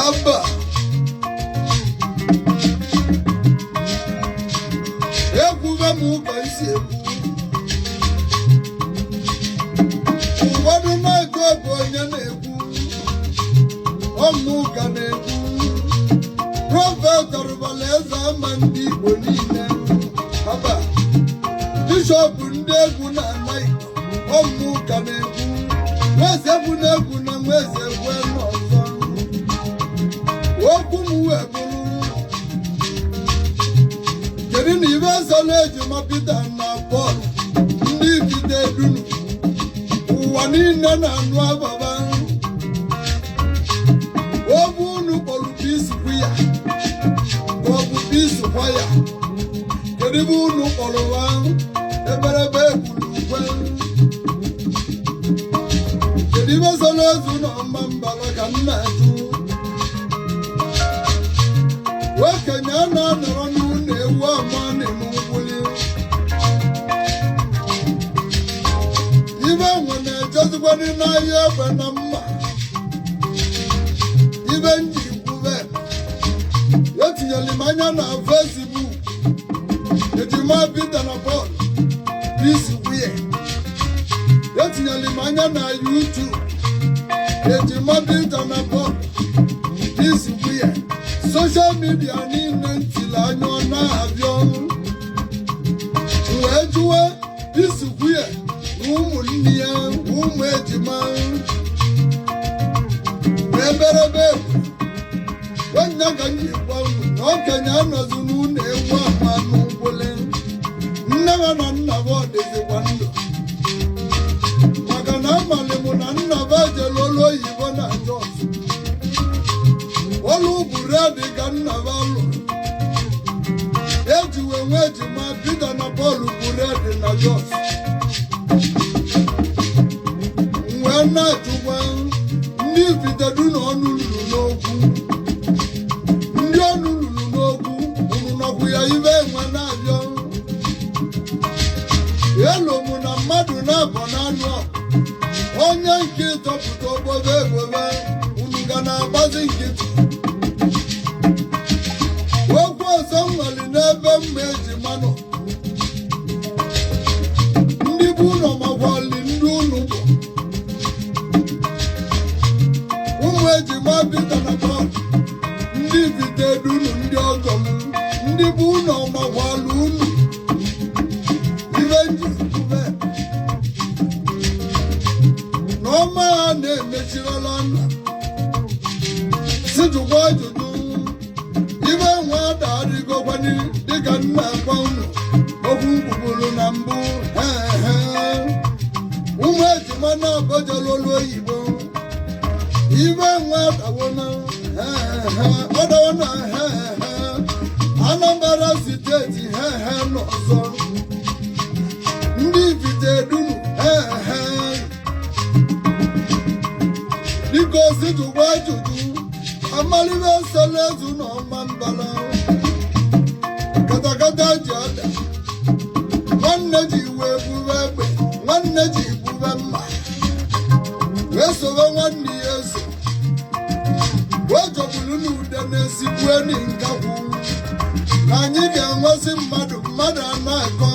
Abba, ekwube m ụka isi ekwu. Ụfọdụ na-ego bụ onye na-ekwu, ọmụ ụka na-ekwu. Prophet Arụbala eze ama ndị Igbo niile. Abba, bishọp ndị egwu na-ana Igbo, ọmụ ụka na-ekwu. Nweze egwu na-egwu na nweze egwu n'ọzọ. Okwu m wee bụrụ, kedu na ibe eze na-ejima Pita na Pọl ndị ifite dunu ụwa niile na-anụ ababa okwu unu kpọrọ pisikwu ya ka ọ bụ pisikwa ya? Kedu ebe unu kpọrọ ha eberebe ekwuru ukwe? Kedu ibe so n'ozu na ọma mbara ka m na-ajụ? Okenye a na-anọrọ n'ụlọ ewu ama na-eme ngwuli. Ibe nwe na-ejezikwanị n'ahịa egbe na mma. Ibe nji kwube, etinyere m anya na Facebook ejima Pita na Pọl P-Square, etinyere m anya na YouTube ejima Pita na Pọl P-Square. Social media niile ntili anya ọ na-abịa ọrụ wee jụwa P-Square na ụmụnne ya, ụmụ ejima eberebe egwu nwanne ka m ji gwa unu na okenye anọzi n'ụlọ ewu ama n'ụkwụle nne ha na nna ha. Ọ dịzikwa ndụ maka na amalị m na nna ha jere olu oyibo na Jos, olu bụredị ka nna ha lụrụ eji wee nwee ejima Pita na Pọl bụredị na Jos. Wee na-ajụkwa ndị ifitedu na ọnụ luru n'okwu, ndị ọnụ luru n'okwu, unu nọkwu ya ibe enwe na-abịa elu mụ na mmadụ na-abọ n'anụ ọgụ, onye nke ịtọpụta ogbobe egbobe unu ga na-agbazi nkịtị. Okwu ọzọ m nwere n'ebe mma ejima nọ, ndị bụ ụlọ makwali ndị unu bụ ụmụ ejima Pita na Pọl ndị ifitedunu, ndị ọgọ m, ndị bụ ụlọ makwala unu ibe njikube na ọma ha na-emechirala nna si jụkwa ajụjụ ibe nwa darịgokwani dịka nna gwa unu okwu nkwuburu na mbụ. Ehe, ụmụ ejima na-abọjela olu oyibo, ibe nwa dawona ọ dawona. Anambra Steeti hehe n'ọzọ, ndị ifite dunu hehe, biko si jụkwa ajụjụ amalibe selezu na ọma mbala katakata ji ada nwanne ji wee bube egbe, nwanne ji bube mma wee sobe nwanne ya eso wee jọgburu n'ude na-esikwu eni nkakwu na anyị ga-enwezi mmadụ mmadụ a na-akọ.